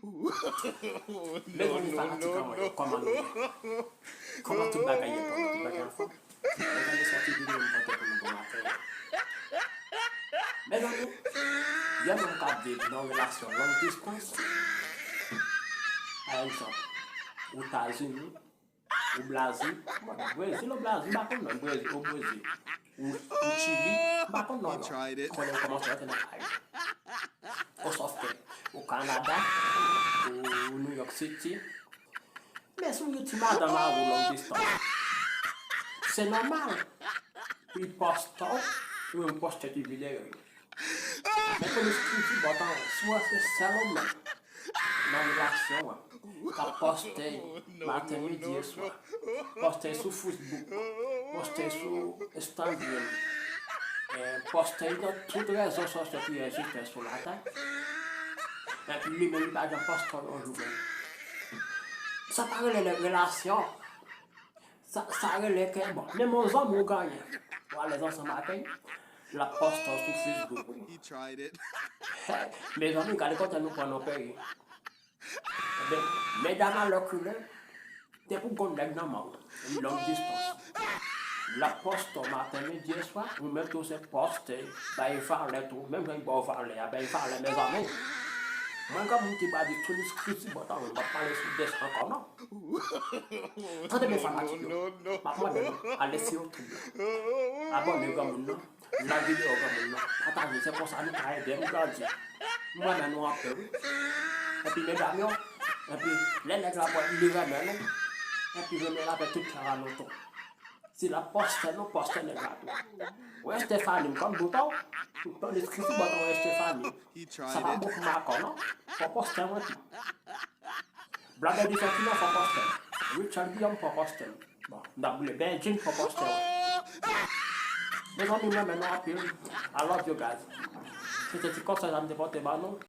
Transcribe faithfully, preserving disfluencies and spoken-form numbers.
Mezanmi, fanatik an mwen yo, kòman nou ye? Kòman tout bagay ye pou nou? Tout bagay anfòm? Mezanmi, sòti videyo m pote pou nou bon maten. Mezanmi, yon nonm k ap viv nan yon relasyon long distance, pa egzanp, Etazini, ou Brazil, Brezil ou Brazil, m pa konn non, Brezil ou Brezil, ou, ou Chili, m pa konn non, non. Konnen ou kòmanse rete nan kay. Oswa w fè, ou Kanada, ou New York City. Men si w gen ti madanm a ou long distans, se nòmal pou li poste w, ou menm poste ti videyo yo. Men pou nou skriti bòtan, si w wè se sèl ou menm nan relasyon an k ap poste maten, midi e swa, poste sou Facebook, poste sou Instagram, eh, poste nan tout rezo sosyo ki egziste sou latè. Epi li menm li pa janm poste yon jou menm. Sa pa rele relasyon. Sa, sa rele ke, bon, menm yon zanmi w genyen, w alèz ansanm avè l, l ap poste w sou Facebook. Mezanmi, gade kote nou pran nan peyi. Ebyen, medam alèkile, depi w gon nèg nan men w, long distance, l ap poste w maten, midi e swa, ou menm tou se poste, bay valè tou, menm jan l ba w valè a, bay valè, mezanmi. Mwen, granmoun ki ba di tou nou skriti bòtan, mwen p ap pale sou dèch ankò non. Tande byen fanatik yo. M ap mande nou, ale sou YouTube la. Abòne granmoun nan. Like videyo granmoun nan. Pataje, se konsa nou ka ede m grandi. M renmen nou anpil, wi. Epi medam yo, epi lè nèg la wè li renmen nou, epi renmen l avèk tout kè a nou tou. Si l ap poste nou, poste nèg la tou. Ou Estefani, m konn bout ou. Ou konn eskriti bòt ou Estefani. Sa pa bon pou Makò non. Fò poste mwen tou. Blondedy Fètinan fò poste. Richard Guillaume fò poste. Bon, m t ap boule Bedjine fò poste. Mezanmi, m renmen nou anpil. I love you guys. Se te ti konsèy sa m te pote ban nou.